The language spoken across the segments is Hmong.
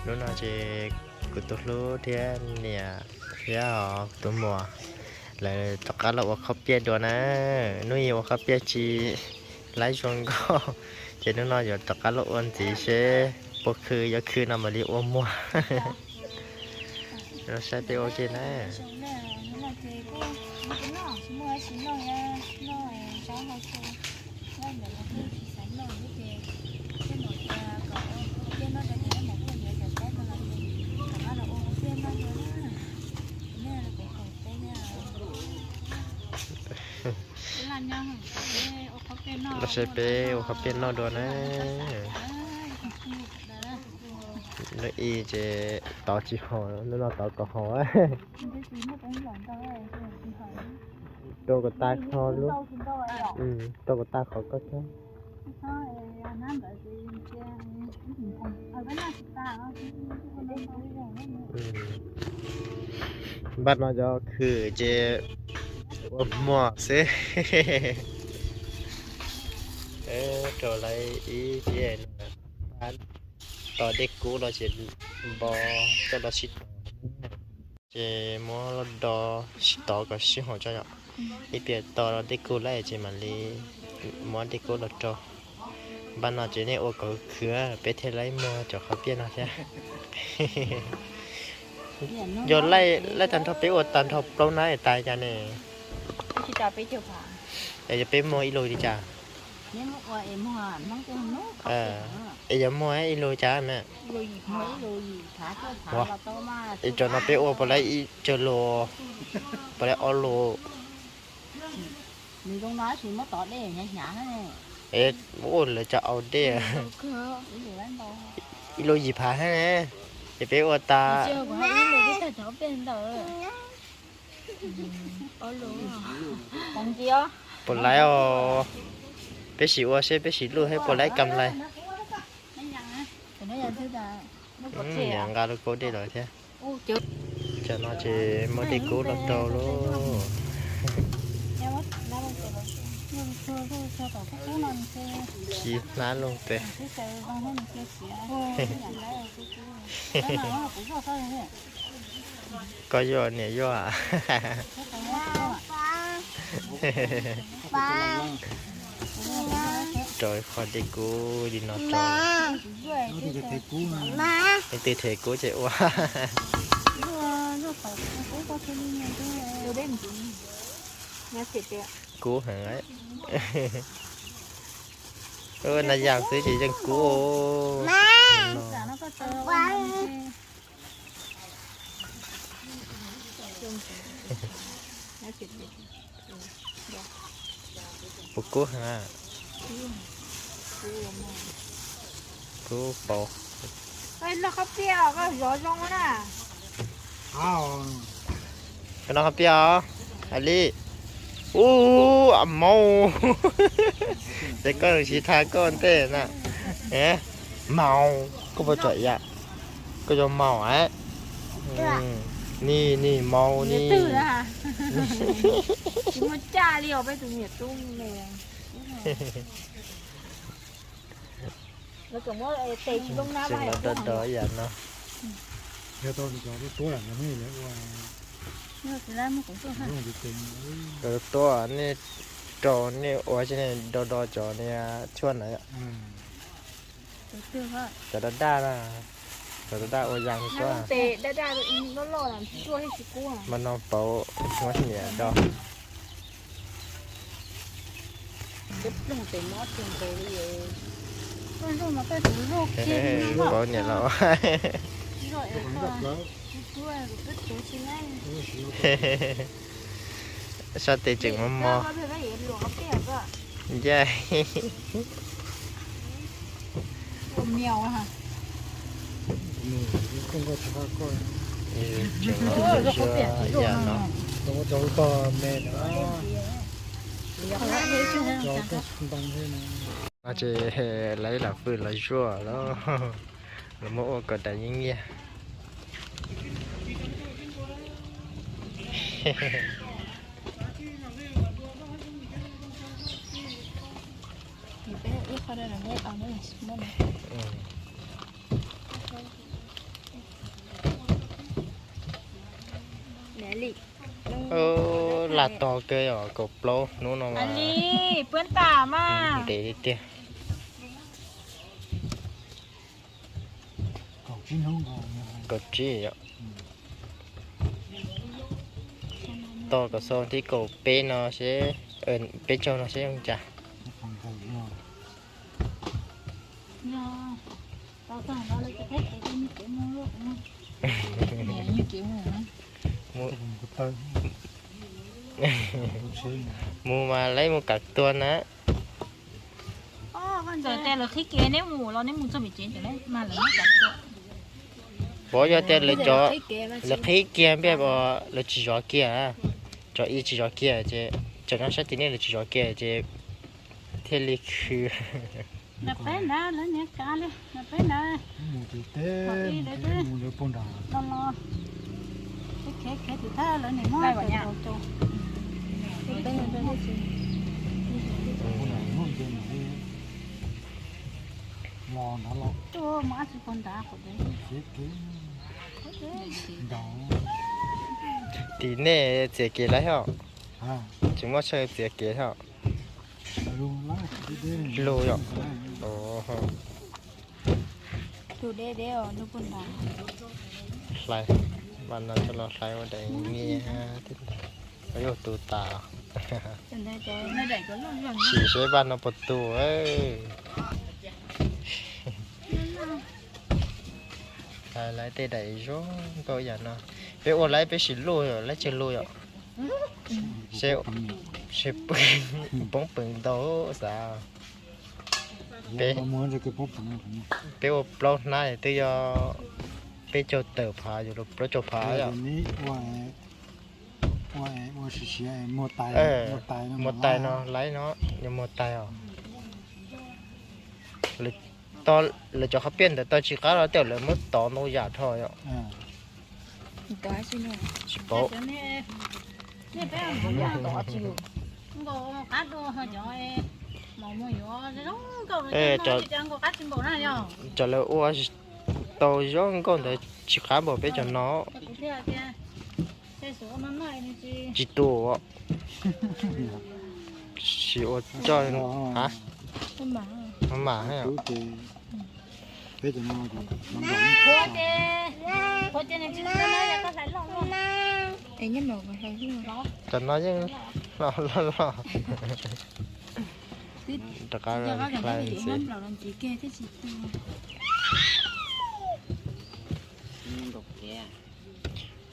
Hnub no ces kuv tus hlub thiab niam thiab tus muam lawv rov qab los ua khob piaj dua na. Hnub ib ua khob piaj tsis laib zoo nkauj, ces hnub no yuav rov qab los ua ntxiv seb puas khw, yuav khw no mam li ua muag. Los saib peb ua ke na. Los saib peb ua khob piaj noj dua na. Hnub ib ces tod tsis haum, hnub no tod kom haum. Rau kom tag kho lub, rau kom tag qhov koj txhob. Npaj no cov khw ces ua muag xwb. Rau lawv ib tiam no, tos dej kub los ces npo coj los sib tov. Ces muab los do sib tov kom sib haum tso yom. Ib pliag tos dej kub lawm ces mam li muab dej kub los rau. Npaj no ces nej ua kom khwv, peb thiaj li muag cov khob piaj no thiab. Yog laij tag nrho peb ua tag nrho plaub nab tas cas ne? Es yog peb muag ib lus li cas? Es yog muag ib lus cas na? Ua, es cov no peb ua puas laib ib cov lus, puas laib ob lus? Es ua lawv cov au dej. Ib lus yim phav thiab ne, ces peb ua tas. Puas laib os? Peb sim ua seb peb sim luj thiab puas laib kam lais. Niam nqa lub kaub dej los thiab. Cov no ces muab dej kub los rau lauj. Khi hnab loo pes. Koj yuav niam yuav. Rau qhov dej kub li no rau. Leej twg them kub ces ua. Kub heev. Na yam xwb ces yeej kub. Puas kub heev? Kub paus. Koj noj khob piaj os, hais li. Ub, a maub. Ces koj tsis tha koj ntej na. Maub, koj puas tsom yam? Koj yog maub a? Ni, ni maub ni. Tseem los do do yam no. Tuaj nej rau nej ua tsis nej do do cov niag tshuaj na. Cov daj daj na, cov daj daj ua yam tuaj. Mas no pauv muab niam do. Pauv niam los. Sab tes tseem mos mos. Ncaij. Tseem los zuaj yam no. No ces lawv lam fwm los zuaj los, los muab ua kom dam yeeb nyiaj. Lam tog kawg yom, kaum plaub hnub no mas ntev tiag tiag. Kaum tsib yom. Tos kom xaus thib kaum peb no seb, peb caug no seb zoo cas. Mus mas lawv mus kav tuag na. Lawv qhib kiag neb mus los neb mus txog pem tsev, lawv qhib kiag npej, lawv tsis zov kiag, cov ib tsis zov kiag ces, cov no sab tim nej lawv tsis zov kiag ces thiaj li khwv. Peb ntawd lawv niam kav li, peb ntawd mus teb, mus lawv pug nrad. Tim nej txiav kev lawm hos? Tsis muaj chaw txiav kev hos? Lug yom. Hlais, mas no coj los hlais ua daim nyiaj thiab ntag. Yuav tu tas. Sim seb vaj no puas tu. Hlais lawv tej daim zoo nkauj yam no. Peb ua lawv peb sim luj yom, lawv tsis luj yom. Seb, seb poob pes ntau xav. Peb, peb ua plaub hnab twb yog peb caug tawm phav, yuav luag plaub caug phav yom. Muag tais no, laib no, yuav muag tais os. Lawv cov qhov piaj ntawd tau tsis qab los tej lawv muab tov ntau yam dhau yom. Tsis paub. Cov lawv ua tau zoo nkauj ntawd tsis qab npaum peb cov no. Tsis tu. Sim ua coj, ha, mam. Cov no yeej loj loj loj. Rov qab hlais ntxiv.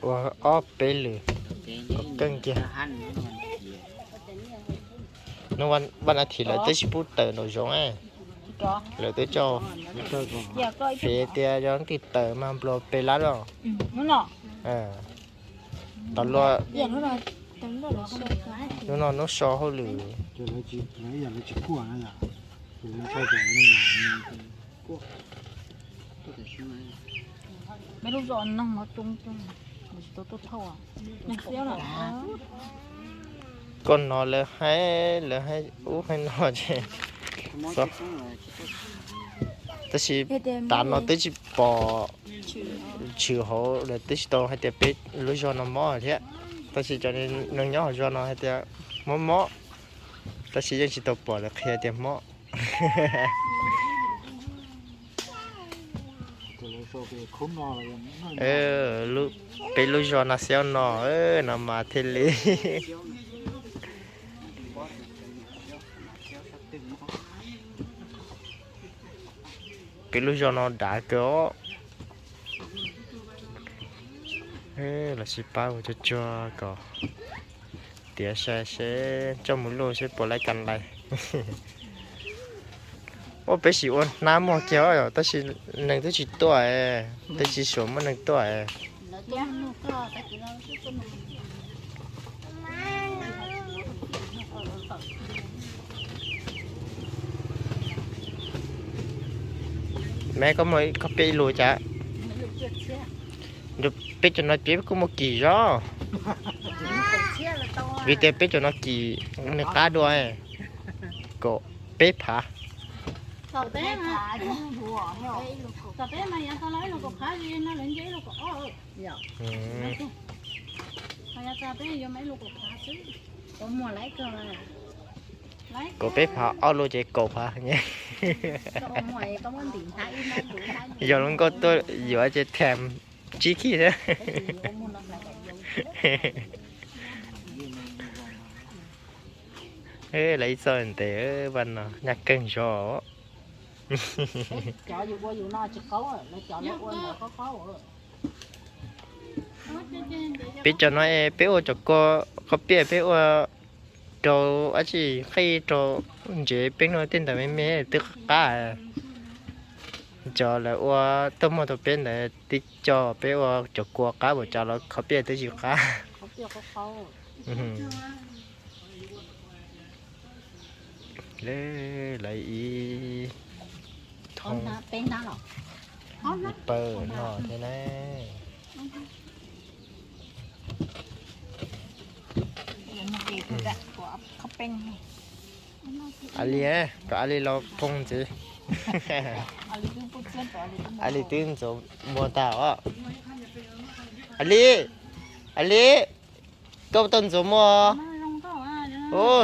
Ua ob peb lwm keej kiag. Hnub vas thiv lawv twb tsis pub tawm nraum zoov, lawv twb coj fiv tias yog leej twg tawm mas nplua peb lab los. Tam luaj hnub no hnub so hauj lwm. Koj no lawv hais, lawv hais ub hais no ces, tab sis tav no twb tsis pom tshwm hauv lawv twb tsis tau hais tias peb lub zos no mob thiab. Tab sis cov neeg nyob hauv zos no hais tias mob mob, tab sis yeej tsis tau pom lawv qhia tias mob. Peb lub zos no xav no no mas thiaj li. Peb lub zos no dav kawg os. Los sis pab ua tsuag tsuag kom tiav sai seb coj mus luaj seb puas laib kas lais. Ua peb sim ua hnab muag kiag os, tab sis neeg twb tsis tuaj, twb tsis suav muaj neeg tuaj. Meb, koj muaj koj peb ib lus cas? Peb cov no peb kuj muaj kim zog, vim tias peb cov no kim nws qab dua, kaum peb phav. Kaum peb phav, ob lub ces kaum phav. Yog lub nkauj tuaj yuav ces tham tsib khij thiab. Lawv ib txoj ntev vaj no nyaj keej zog. Peb cov no peb ua cov kua qhob piaj peb ua rau dab tsi qij rau ntsev peb no tej ntawd me me twb qab. Cov lawv ua tuaj muag rau peb ntawd tib co peb ua cov kua qab, cov lawv qhob piaj twb tsis qab. Lawv ib thoob ib pawg no thiab na. Ali, kom Ali los phoo ntxiv. Ali twb ntxuav muag tag os. Ali, Ali, koj tau ntxuav muag?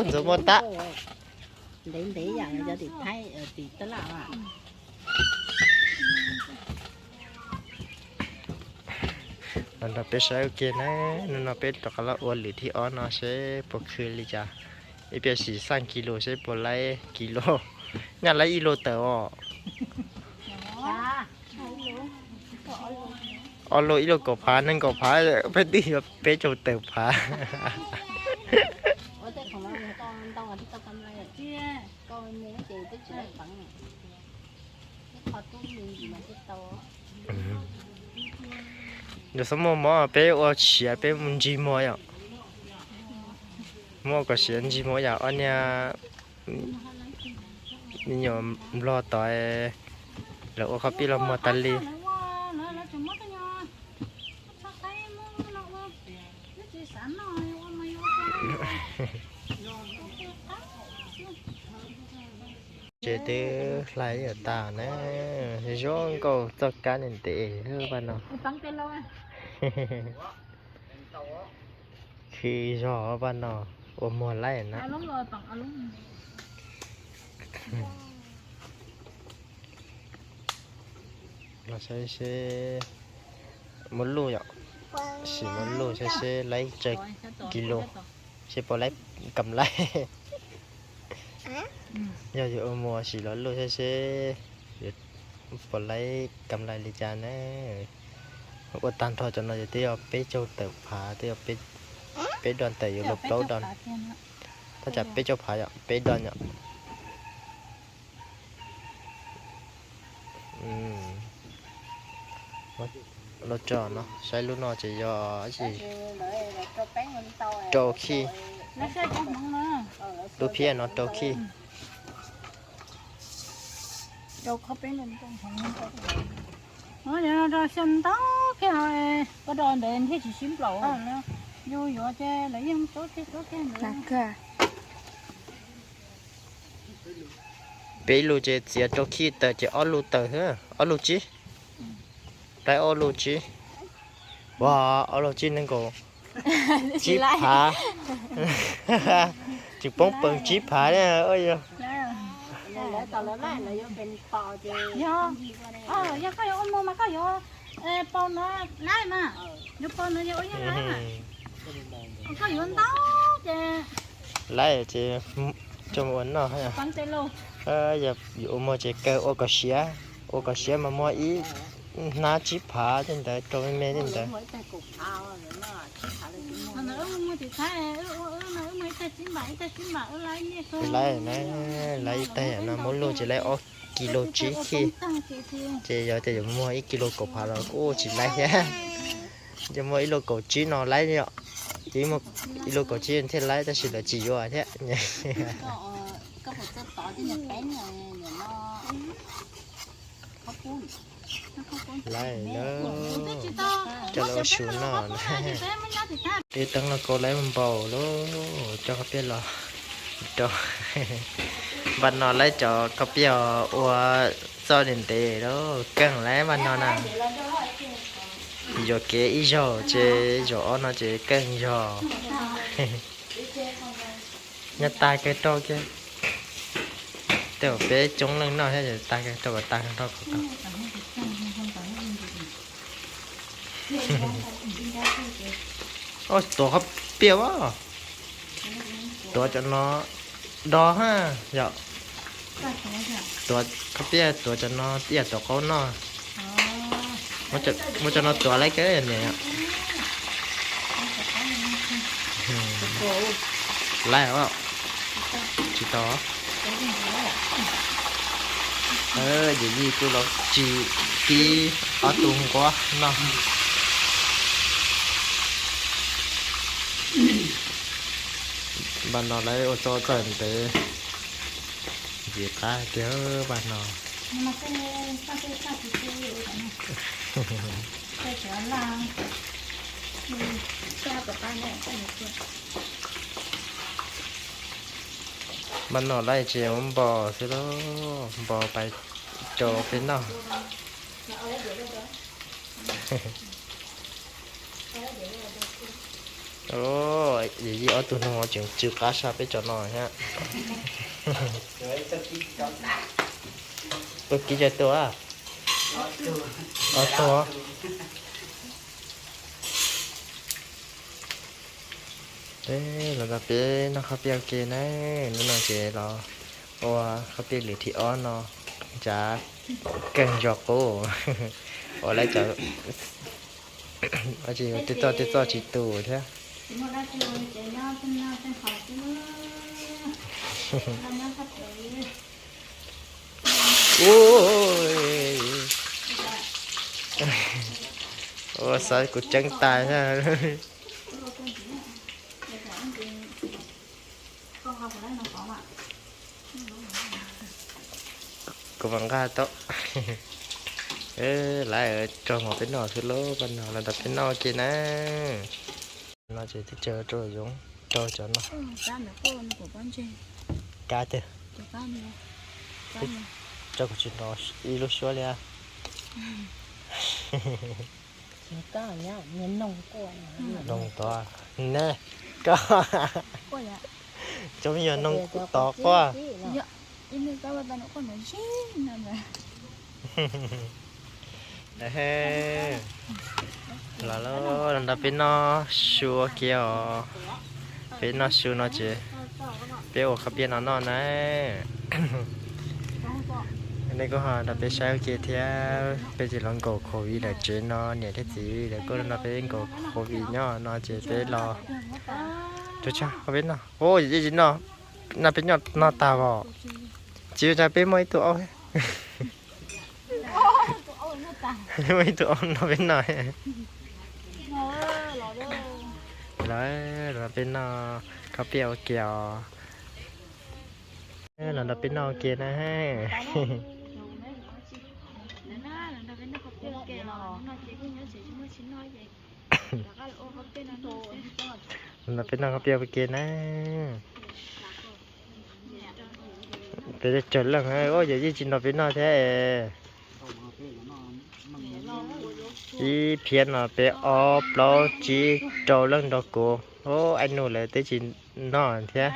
Ntxuav muag tag. Ntev ntev yam li cov tim Thaib tim Tab Laj. Los nrog peb saib ua ke na, hnub no peb rov qab los ua lwm thib ob no seb puas khw li cas. Ib pliag sim xaj kis lus seb puas laib kis lus. Nyaj laib ib lus tawm os. Ob lus ib lus kaum phav, nees nkaum phav, peb twb yuav peb caug tawm phav. Yog xub muaj mob peb ua siav peb mus ntsig muag yom. Muab kom siav ntsig muag yom, ob niag me nyuam nplog tod lawv ua qhob piaj los muag tas li. Ces twb hlais yuav tas na, zoo nkauj txoj kab ntev ntev vaj no. Khw zog vaj no ua muag laib na. Los saib seb muaj luj yom, sim muaj luj saib seb laib tsawg kis lus, seb puas laib kam laib. Yog yuav ua muag sim los luj saib seb puas laib kam laib li cas na. Ua tag nrho cov no ces twb yog peb caug tawm phav, twb yog peb don tawm yuav luag plaub don. Tab cas peb caug phav yom, peb don yom. Lub tso no saib lub no ces yog rau khij. Lub phiab no rau khij. Xyaw ntau kiag, koj do ntawd thiaj tsis sib nplaum. Yus yuav ces lawv yeej tsob kiag tsob kiag ntawd. Peb lus ces txiav rau khij tawm ces ob lus tawm xwb, ob lus tsib. Laib ob lus tsib. Ua ob lus tsib nees nkaum tsib phav. Tsis poob peev tsib phav li. Yog, yog koj yuav ua muag mas koj yuav pau no laib mas, yuav pau no yog ua yeej laib mas. Koj yuav ntau ces laib ces coj mus ua noj. Yog yuav ua muag ces kawg ua kom siav, ua kom siav mas muag ib hnab tsib phav tej ntawd rau me me tej ntawd. Laib na, laib ib tag no muab luj ces laib ob kis lus tsib khij. Ces yog tias yuav muag ib kis lus kaum phav los kuj tsis laib thiab. Ces muag ib lus kaum tsib no laib yom. Ces ib lus kaum tsib thiaj laib tab sis lawv tsis yuav thiab. Laib lawm, coj lawv ua su noj. Twb teeb lauj kaub laib npaum lauj, coj koj peb los rau. Npaj no laib cov koj peb ua txoj ntev ntev lauj, keej laib npaj no na. Yuam kev ib zaug ces zaum ob no ces keej yog. Nyob tag kawg rau kiag. Tej uas peb coob leej noj thiab, tag kawg rau kom tag kawg rau kom tau. Tuav qhov piaj as. Tuav cov no do ha yom. Tuav qhov piaj, tuav cov no ib yam tuav qaub noj. Muab cov no tuav lawm kawg niam. Lawm, tsis tau. Yawm yij kuj los tsis kib ob tug nquab noj. Npaj no lawv ua txoj txawj ntev, ntxim qab tiag npaj no. Npaj no lawv tsis ua npo xwb lauj, npo pais rau peb noj. Yawm yij ob tug noog tseem tsw qab sab peb cov no thiab. Tuaj kib cov tuaj. Ob tug. Los nrog peb noj qhov piaj ua ke na. Hnub no ces los ua qhov piaj lwm thib ob no, ntshav kawg ntxog qub. Ua lawv cov, tsis, tej txoj tej txoj tsis tus thiab. Ua xav kuv ceeb tas thiab. Kuv mam nqa tau. Lawv rau hmo peb noj xwb lauj, pab no los nrog peb noj ua ke na. No ces teb chaws rau zoov rau cov no. Kab tiag. Rau kuv tsis nrov ib lub suab li. Noog tod ne, koj cov me nyuam noog tod quaj. Los los nrog peb noj su ua ke os. Peb noj su no ces peb ua qhov piaj no noj na. Nej kuj ho nrog peb saib ua ke thiab, peb tsis los nkaum covid lawm tsev no niam thiab txiv lawv kuj nrog peb nkaum covid nyob no ces peb los. Ua peb noj, ua yawm yij tsis noj, no peb noj no tag os. Tsis ua cas peb muaj ib tug aub. Muaj ib tug aub no peb noj. Los, los peb noj qhov piaj ua ke os. Los nrog peb noj ua ke na. Los nrog peb noj qhov piaj ua ke na. Peb tsawg leej, ua yawm yij tsis nrog peb noj thiab es. Ib phiab no peb ob plaub tsib rau leej nrog kuv. Ua, Aib Nus lawv twb tsis noj thiab.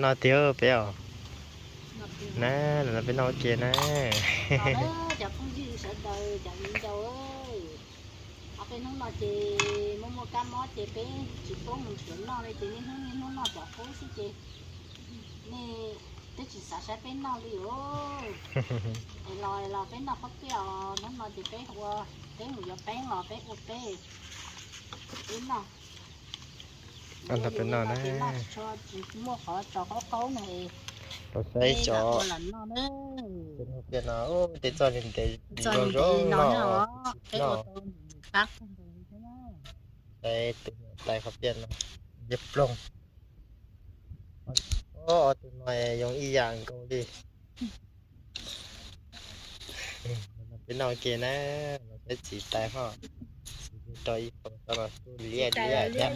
Noj tiag peb os. Na, los nrog peb noj ua ke na. Cov phooj ywg sawv daws, cov viv ncaus, ob peb hnub no ces muaj muaj kab mob ces peb tsis pub mus tsev noj li ces niaj hnub niaj hnub noj cov qub xwb ces nej twb tsis xav saib peb noj li os. Es los los peb noj qhov piaj os, hnub no ces peb ua, peb mus yuav peeb los peb ua peb, peb noj. Peb noj na. Muaj qhov tso qaub qaub no es los saib cov no, tej txoj ntev ntev zoo zoo no, peb ua tau qab kawg nkaus li thiab na. Saib tus niam tais qhov piaj no, yawg ploog. Ob tug no zoo ib yam nkaus li. Peb noj ua ke na, los saib txiv tais ho, txiv rau ib qho tau los kuj liab liab thiab.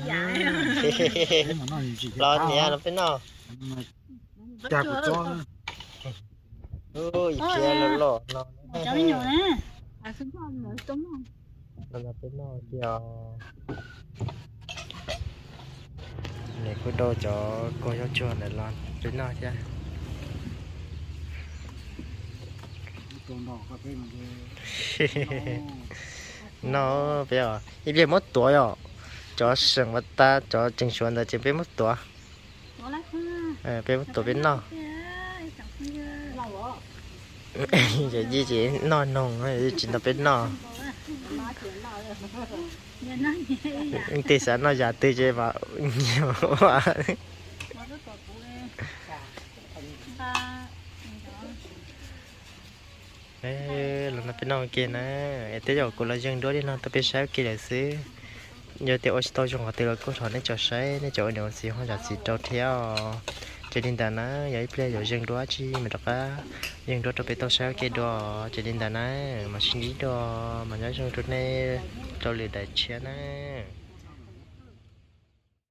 Los niam los peb noj. Cas kuv tsob, ib phiab loj loj no, los peb noj tiag. Nws kuj dau cov kua yog tsuag ntawd los peb noj thiab. No peb ib pliag muab tuav yom, cov seem ua tas cov tseem suav ntawd ces peb muab tuav. Peb muab tuav peb noj. Yog yij ces noj noog tsis nrog peb noj. Tej xav noj yam twg ces mas nyiam ua. Los no peb noj ua ke na, es tej zaum kuv los yeej duab li no rau peb saib ua ke lawm xwb. Yog tias ua tsis tau zoo qhov twg los kuj thov nej cov saib nej cov ua niam ua txiv ho zam txim rau thiab os. Ces li ntawd na, yog ib pliag yuav yeej duab tsis mas rov qab yeej duab rau peb tau saib ua ke dua. Ces li ntawd na, mam sib ntsib dua, mas nyob zoo rau nej rau lwm daim tshiab na.